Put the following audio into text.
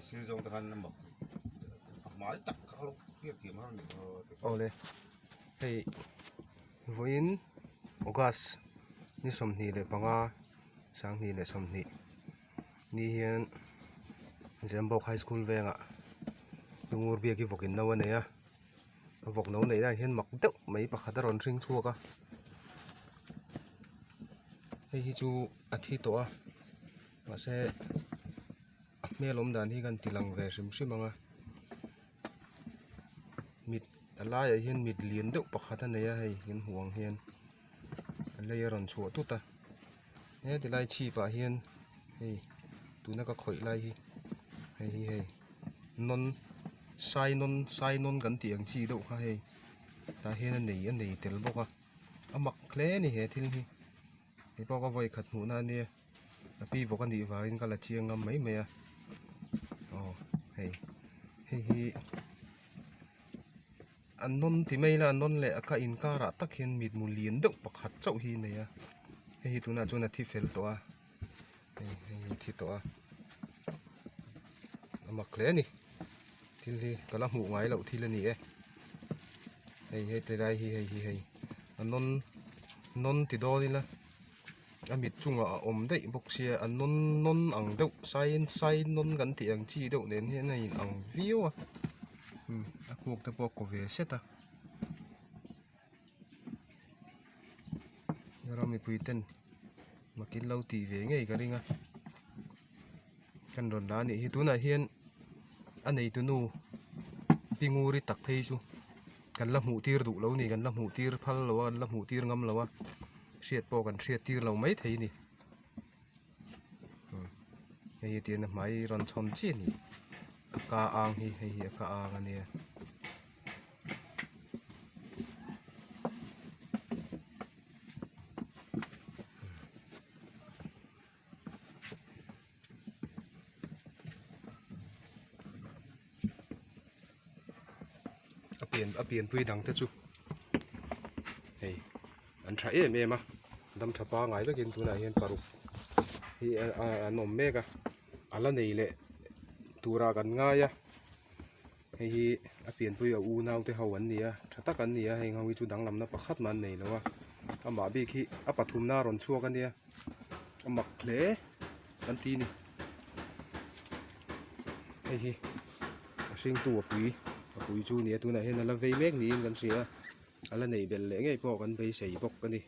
sir zawng te khan a mak a hmai tak kha lo hriat thiam har a ni Awle hei vawiin August ni 25 2020 ni hian Zembawk High School vengah Lungur biak hi vawkin no a nei a vawk no neih lai hian mak deuh mai pakhat a rawn hring chhuak a hei hi chu a thi tawh a mahse a hmel awm dan hi kan ti lang ve hrim hrim ang a mit a laiah hian mit lian deuh pakhat a nei a hei in hmuh ang hian a lei a rawn chhuah tut a heti lai chhip ah hian hei tuna ka khawih lai hi hei hi hei nawn sai nawn sai nawn kan tih ang chi deuh kha hei tah hian a nei a nei tel bawk a a mak hle a ni he thil hi hei pawh ka vawi khat hmuh na ania a pi vawk a nih vangin ka la chiang ngam mai mai a aw hei hei hi a nawn ti mai ila a nawn leh a ka inkarah tak hian mitmu lian deuh pakhat chauh hi a nei a hei hi tunah chuan a thi fel tawh a hei hei hi a thi tawh a a mak hle a ni thil hi ka la hmuh ngai loh thil a ni e hei heti lai hi hei hi hei a nawn nawn ti dawn ila a mit chungah a awm daih bawk sia a nawn nawn ang deuh sai sai nawn kan tih ang chi deuh nen hian a in ang viau a umm a kuk te pawh a kaw ve set a ram mipui ten makin lo tih ve ngei ka ring a kan rawn la anih hi tunah hian a neitu nu pi nguri tak phei chu kan la hmuh tir duh lo a ni kan la hmuh tir phal lo a kan la hmuh tir ngam lo a hriat pawh kan hriat tir lo mai thei a ni hei hi tihian a hmai rawn chhawn chiah a ni a ka ang hi hei hi a ka ang a nia. A pian a pianpui dang te chu hei an tha em em a dam tha pangai vekin tunah hian paruk hi an awm mek a a la nei leh turah kan ngai a hei hi a pianpui a unau te ho an ni a tha tak an ni a heng ho hi chu danglamna pakhat mah an nei lo a amah bik hi a pathumna a rawn chhuak a nia a mak hle kan ti a ni hei hi a hringtu a pui a pui chu a ni a tunah hian a la vei mek niin kan hria a a la neih belh leh ngei pawh kan beisei bawk a ni.